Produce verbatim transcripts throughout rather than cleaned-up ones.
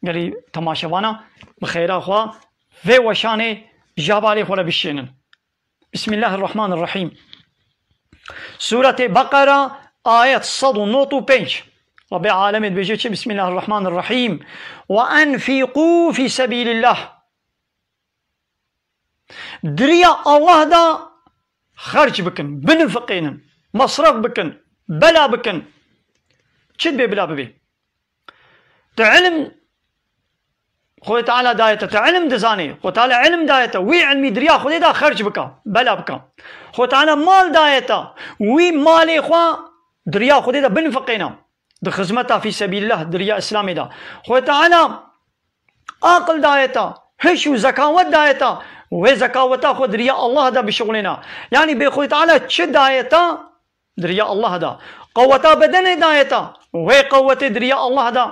Gelî temaşevana bi xêra xwe vê weşanê ji hevalê xwe re bişênin. Bismillahirrahmanirrahîm. Sûretê Beqera, ayet sed û nod û pênc. Rabbê alemê dibêje çi? Bismillahirrahmanirrahîm. "Ve enfîqû fî sebîlillah." Di riya Allah da xerc bikin, binifiqênin, mesref bikin, bela bikin. Çi dibê bila bibê? Tu ilim, Xwedê Teala daye te, tu ilim dizanê, Xwedê Teala ilim daye te, wî ilmî di riya Xwedê da xerc bika, bela bika. Xwedê Teala mal daye te, wî malê xwe di riya Xwedê de binifiqêne. Di xizmeta fî sebîlillah, di riya Îslamê de. Xwedê Teala aqil daye te, hiş û zekawet daye te, wê zekaweta xwe di riya Allah de bişixulêne. Yanî bê Xwedê Teala çi daye te, di riya Allah de. Qeweta bedenê daye te, wê qewetê di riya Allah de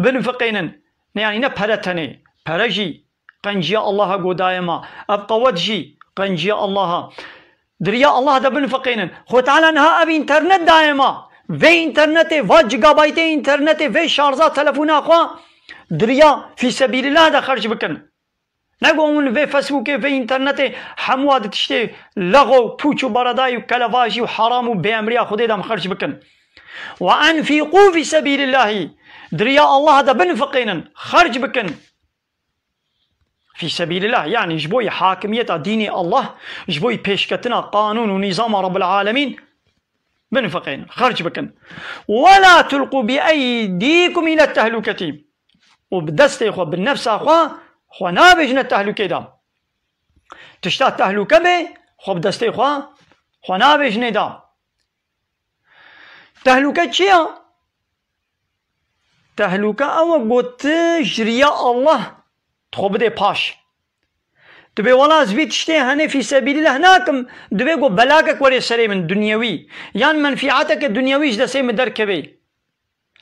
binifiqênin. Ne, yanî ne pere tenê, pere jî qenciya Allah e ku daye ma. Ev qewet jî qenciya Allah e. Di riya Allah de binifiqênin. Xwedê Teala niha ev înternet daye ma. Vê înternetê, va gigabaytê înternetê, vê şarja telefona xwe di riya fî sebîlillah de xerc bikin. Ne ku hûn vê Facebookê, vê înternetê hemûa di tiştê lexo û pûç û baradayî û kelevajî û heram û bêemriya Xwedê de em xerc bikin. "Ve enfîqû fî sebîlillahî." Di riya Allah de binifiqênin, xerc bikin. Fî sebîlillah, yanî ji bo hakimiyeta dînê Allah, ji bo pêşketina qanûn û nîzama Rabbil Alemîn binifiqênin, xerc bikin. "Ve la tulqû bi eydîkum île tehlûketî." Û bi destê xwe, bi nefsa xwe, xwe nabêjine tehlûkê de. Tişta tehlûke bê, xwe bi destê xwe, xwe nabêjinê de. Tehlûke çi ye? Tehlûke ew e ku tu ji riya Allah dixwe bidê paş. Tu bê wela ez vî tiştê henê fî sebîlîllah nakim, divê ku belakek werê serê min dunyewî, yan menfîateke dunyewî ji destê min derkevê.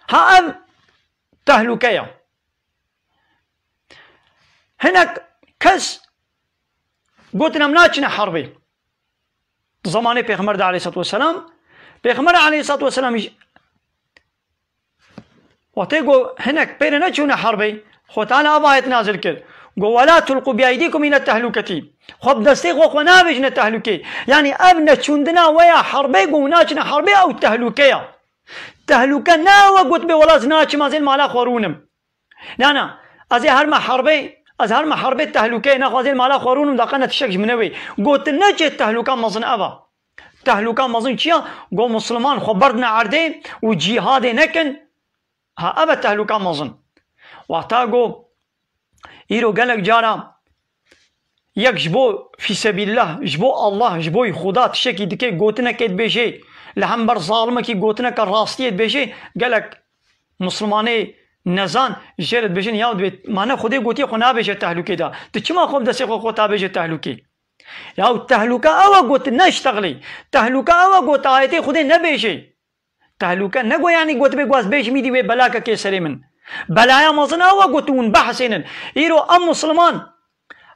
Ha ev tehlûke ye. Hinek kes gotin em naçine herbê. Di zemanê Pêxember de aleyhissalatu vesselam, Pêxember aleyhissalatu vesselam jî, wextê ku hinek pê re neçûne herbê, Xwe Teala ev ayet nazil kir. Got, "Ve la tulqû bi eydîkum île tehlûketî." Xwe bi destê xwe xwe nabêjine tehlûkê. Yanî ev neçûndina we ya herbê, ku naçine herbê, ew tehlûke ya. Tehlûke ne ew e gotibê, "Wela ez naçim, ez ê li mala xwe rûnim." Na, na. Ez ê herme herbê, ez herme herbê tehlûkeyê, nexwe ez ê li mala xwe rûnim, daqa ne tiştek ji min newê. Gotin ne çê tehlûka mezin ev e. Tehlûka mezin çi ya? Go Misliman xwe berdine erdê û cîhadê nekin. Ha, ev e tehlûka mezin. Wexta go îro gelek cara yek ji bo fîsebîllah, ji bo Allah, ji bo Xuda tiştekî dike, gotinekê dibêjê, li hember zalimekî gotineke rastiyê dibêjê, gelek Mislimanê nezan jê re dibêjin, ya dibê, ma ne Xwedê gotiye xwe nabêje tehlûkê de. Tu çima xwe bi destê xwe xwe ta bêje tehlûkê? Ya tehlûke ew e got neştexlî. Tehlûke ew e got ayetê Xwedê nebêjê. Tehlûke ne got, yanî gotibê, got ez bêjim îdî wê belakekê serê min. Belaya mezin ew e got hûn behsênin. Îro em Misliman,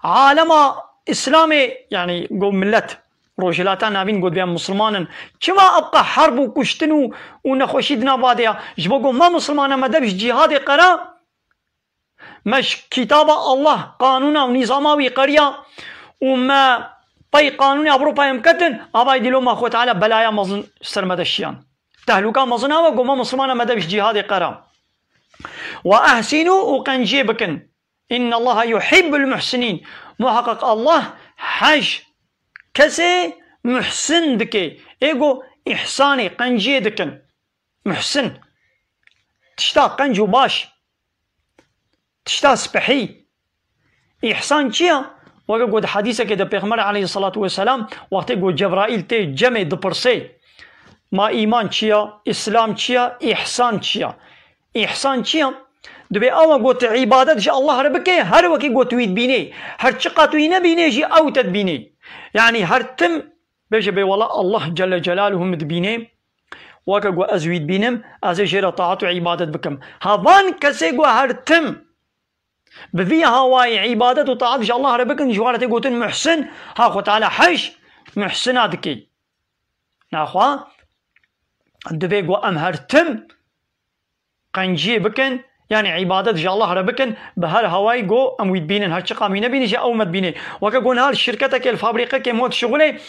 alema Îslamê, yanî got millet, Rojhilata Navîn got em Misliman in. Çima ebqa herb û kuştin û, û nexweşî di nav de ya? Ji bo got me Misliman e, me dev ji cîhadê qera, me ji kitaba Allah, qanûna û nîzama wî qeriya û me pey qanûnê Ewropayê em ketin, ava îdî lo me Xwe Teala belaya mezin ser me de şiyan. Tehlûka mezin ew e, got me Misliman e, me dev ji cîhadê qera. "Ve ehsînû", û qenciyê bikin. "Înnellaha yuhibbul muhsinîn." Muheqeq Allah hej kesê muhsin dike. Ê got îhsanê, qenciyê dikin. Muhsin. Tişta qenc û baş. Tişta spehî. Îhsan çi ya? Weke ku di hedîsekê de Pêxember aleyhissalatu vesselam, wextê ku Cebraîl tê cemê dipirsê, ma îman çi ya, îslam çi ya, îhsan çi ya? Îhsan çi ya? Dibê ew e ku tu îbadet ji Allah re bikê, her wekî ku tu wî dibînê. Her çiqa tu wî nebînê jî ew te dibînê. Yanî her tim bêje, bê wela Allah Celle Celaluhu min dibînê, weke ku ez wî dibînim, ez ê jê re taat û îbadet bikim. Ha van kesê ku her tim bi vî hawayê îbadet û taat ji Allah re bikin, ji wan re tê gotin muhsin, ha Xwe Teala hej muhsina dike. Naxwe, divê ku em her tim qenciyê bikin, Yanî îbadet ji Allah re bikin, bi her hawayî go em wî dibînin, her çiqa em wî nebînin jî ew me dibîne. Weke go niha li şirketekê, li fabrîqekê mo dişixulê,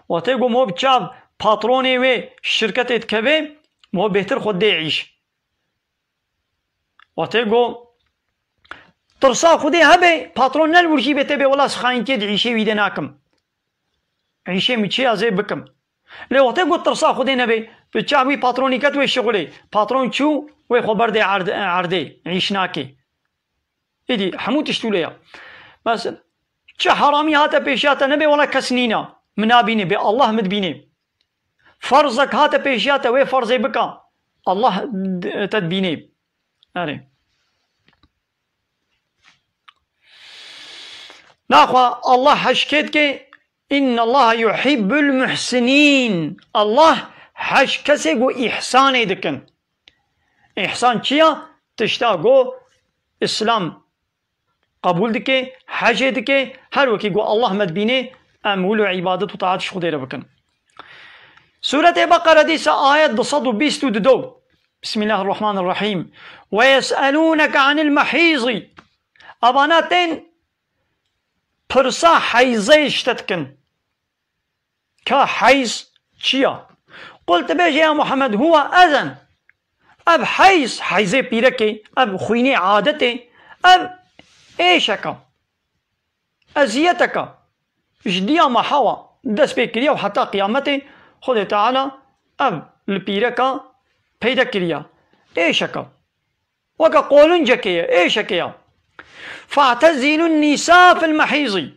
wextê go mo bi çav patronê wê şirketê dikeve, mo bêhtir xwe dê îş. Wextê go tirsa Xwedê hebe, patron ne li wir jî bê tê bê, wela xayîntiyê di îşê wî de nakim. Îşê min çi ya zê bikim. Lê wextê got tirsa Xwedê nebe, bi çav wî patronî ket wê şixulê. Patron çû, wê xwe berdê erd-, erdê, îş nake. Êdî hemû tişt wile ya. Mesela, çi heramî hate pêşiya te nebe, wela kes nîna. Min nabîne, bê Allah min dibîne. Ferzek hate pêşiya te, wê ferzê bika. Allah d-, te dibîne. Erê. Naxwe Allah heş kê dike, inna Allah yuhibbul muhsinîn. Allah heş kesê ku îhsanê dikin. Îhsan çi ya? Tişta ku Îslam qebûl dike, hecê dike, her wekî ku Allah me dibîne, em wilo îbadet û taat ji Xwedê re bikin. Sûretê Beqere dîsa ayet du sed û bîst û du. Bismillahirrahmanirrahîm. Ve yes'elûneke anil mehîzî. Avana tên pirsa heyzê ji te dikin. Ka heyz çi ya? Qul, tu bêje ya Muhammed, huwe ezen. Ev heyz, heyzê pîrekê, ev xwînê adetê, ev êşeka, eziyeteka ji diya meha wa dest pê kiriya û heta qiyametê Xwedê Teala ev li pîreka peyde kiriya. Êşeka. Weke qolincekê ye, êşekê ye. Fe'tezîlun nîsa fil mehîzî.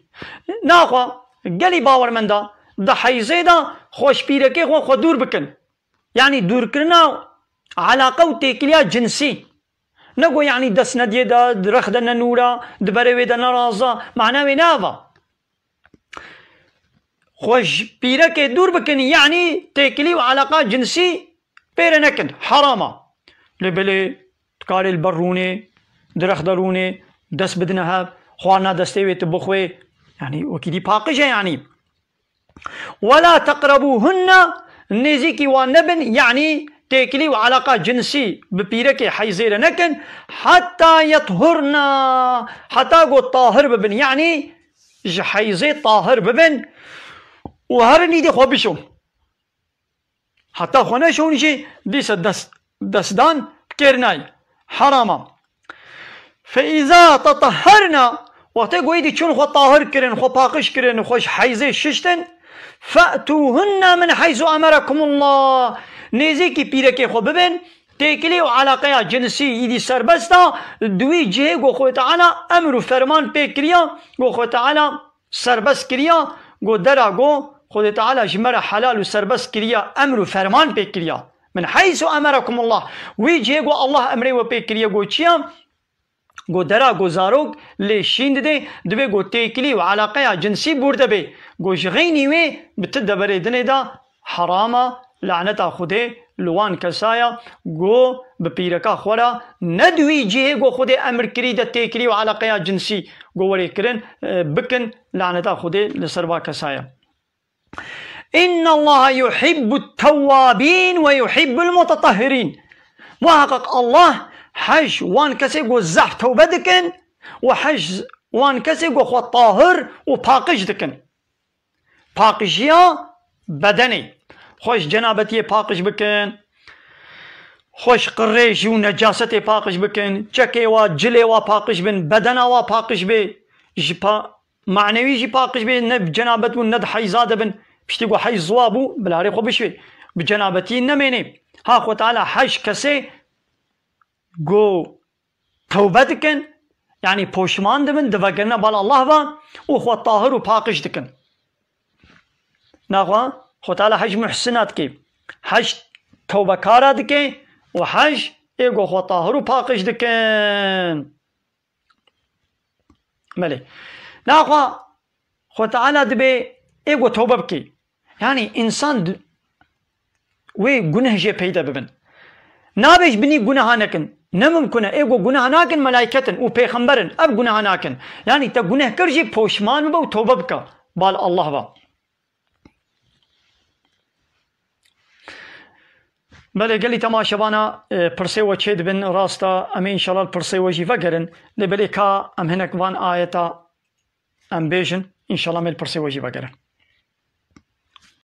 Naxwe gelî bawermenda di heyzê de xwe ji pîrekê xwe xwe dûr bikin. Yanî dûrkirina elaqe û têkiliya cinsî. Ne ku yanî dest nediyê de, di rex de ne nûra, di berê wê de ne raza. Mana wê ne ava. Xwe ji pîrekê dûr bikin, yanî têkilî û eleqa cinsî pê re nekin. Heram a. Lê belê dikarê li ber rûnê, di rex de rûnê, dest bidine hev, xwarina destê wê tu bixwê. Yanî wekî dî paqij e yanî. Wela teqrebûhunne, nêzîkî wan nebin, yanî têkilî û eleqa cinsî bi pîrekê heyzê re nekin, heta yethurna, heta ku tahir bibin, yanî ji heyzê tahir bibin û herin îdî xwe bişon. Heta xwe neşon jî dîse dest, destdan bi kêr nayê. Heram a. Fe îza tetehherna, wextê ku êdî çûn xwe tahir kirin, xwe paqij kirin, xwe ji heyzê şiştin, fe'tûhunne min heysu emerakumullah. Nêzîkî pîrekê xwe bibin, têkilî û eleqeya cinsî îdî serbest a, di wî cihê ku Xwedê Teala emr û ferman pê kiriya, ku Xwedê Teala serbest kiriya, go dera go Xwedê Teala ji me re helal û serbest kiriya, emr û ferman pê kiriya. Min heysu emerakumullah. Wî cihê go Allah emrê we pê kiriye, go çi ya? Go dera go zarok lê şîn dide, divê go têkilî û eleqeya cinsî bûrde bê. Go ji xeynî wê bi ti deverê dinê de heram a, laneta Xwedê li wan kesa ya, go bi pîreka xwe re ne di wî cihê go Xwedê emir kirî de têkilî û eleqeya cinsî go werê kirin, e, bikin, laneta Xwedê li ser va kesa ya. Inna Allaha yuhibbu tewwabîn ve yuhibbul mutetahhirîn. Muhaqqeq Allah hej wan kesê go zehf tewbe dikin û hej wan kesê go xwe tahir û paqij dikin. Paqijiya bedenê. Xwe ji cenabetiyê paqij bikin. Xwe ji qirêj û necasetê paqij bikin. Çekê wa, cilê wa paqij bin. Bedena wa paqij bê. Ji pa-, manewî jî paqij bê. Ne bi cenabet bûn, ne di heyza de bin. Piştî ku heyz ziwa bû, bilarê xwe bişwê. Bi cenabetiyê nemênê. Ha Xwe Teala hej kesê go tewbe dikin, yanî poşman dibin, divegerine bal Allah ve û xwe tahir û paqij dikin. Naxwe Xwe Teala hej muhsina dike, hej tewbekara dike û hej ê go xwe tahir û paqij dikin. Belê. Naxwe Xwe Teala dibê ê go tewbe bike. Yanî însan d-, wê guneh jê peyde bibin. Nabê ji binî guneha nekin. Ne mimkun e. Ê ku guneha nakin, melayket in û pêxember in. Ev guneha nakin. Yanî te guneh kir jî poşman bibe û tewbe bike. Bal Allah ve. Belê gelî temaşevana, e, pirsê we çê dibin, rast e, em ê înşallah li pirsê we jî vegerin. Lê belê ka em hinek van ayeta em bêjin, înşallah em ê li pirsê we jî vegerin.